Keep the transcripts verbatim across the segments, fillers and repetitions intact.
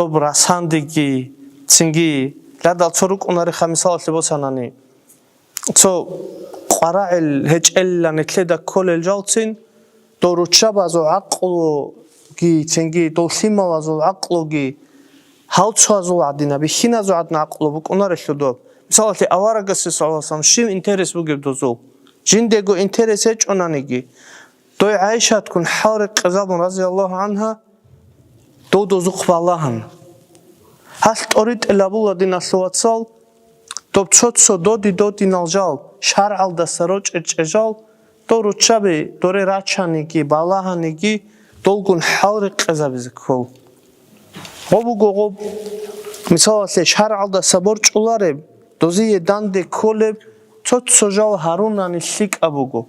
доб расандеги, цинги, ладал цо рукӀунариха, мисалалъе босанани, цо къварагӀел гьечӀелилан нилъеда кколел жалцин, дов руччабазул гӀакълуги, цинги дов лъималазул гӀакълуги, гьалцоязул гӀадина, бихьиназул гӀадин гӀакълу букӀунарелъул доб. Мисалалъе, аварагасде, саллаллагьу гӀалайгьи ва саллам, щиб интерес бугеб дозул? Жиндего интерес гьечӀонаниги, дой ГӀайшатккун хӀалрекъезабун, разияллагьу гӀангьа, дов дозухъ балагьана. Гьалъ тӀоритӀел абула, диналъул вацал, доб цо-цо доди-додинал жал, шаргӀалдаса рочӀечӀей жал, дов руччаби доре рачаниги, балагьаниги, долгун хӀалрекъезабизе ккол. Гъо буго гъоб, мисалалъе, шаргӀалдаса борчӀулареб, дозие данде кколеб, цо-цо жал гьарунани лъикӀаб буго.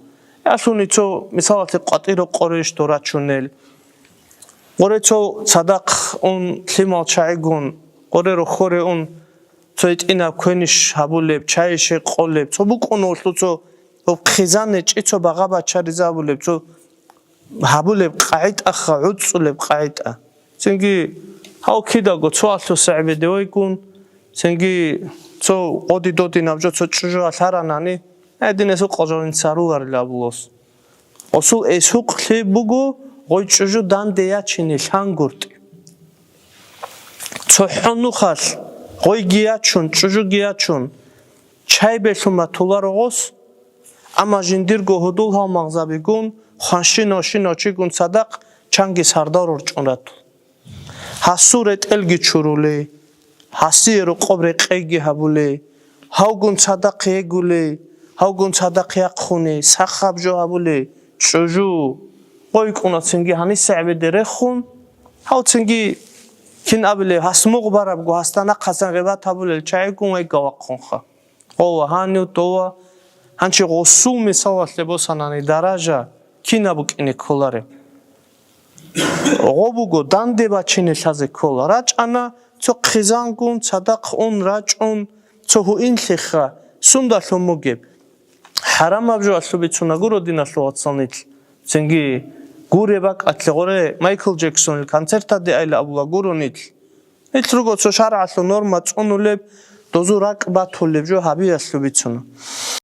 Ялъуни цо, мисалалъе, къватӀире къореш дов рачунел. Гъоре цо цадахъ ун, лъимал чагӀигун, гъоре рохьоре ун, цо гьитӀинаб квениш гьабулеб, чайише къолеб, цо букӀунулъул цо, цо хъизан гьечӀи, цо багъа бачаризе гьабулеб, цо гьабулеб къагӀитӀаха, гӀуцӀулеб къагӀитӀа. Цинги гьав кидаго цоалъуса гӀебеде вайгун, цинги цо къоди-додинаб жо цо чӀужуялъ гьаранани, гьедин гьесул къажалин царуларила абулос. Осул эсукълъи буго гъой чӀужу данде ячине лъангуртӀи. ЦохӀо нухалъ гъойги ячун, чӀужуги ячун, чай белъун батуларо гъос, амма жиндирго гьудул-гьалмагъзабигун, хванщинав-щинав чигун цадахъ чанги сардал рорчӀун рату. Гьасул ретӀелги чурулей, гьасие рокъоб рекъейги гьабулей, гьавгун цадахъ йегулей, гьавгун цадахъ яхъуней, сахаб жо гьабулей, чӀужу. Гъой кӀуна цинги гьаниса гӀебеде рехун, гьав цинги кин абулей, гьас мугъ барабго, гьасда нахъасан гъибат гьабулел чагӀигун вайга вахъунха. Гъова гьанив дова, гьанчи гъосул мисалалъе босанани даража кинаб букӀине кколареб? Гъо буго, данде бачине лъазе ккола. РачӀана цо хъизангун, цадахъ ун, рачӀун, цо гьуинлъиха, сундалъун бугеб? ХӀарамаб жо алъубицуна гуро, диналъул вацал, нилъ. Цинги гуре бакӀалъе гъоре Майкл Джексонил концертаде айла абула гуро нилъ. Нилъ руго цо шаргӀалъул норма цӀунулеб, дозул ракӀ батулеб жо гьабиялъул бицуна.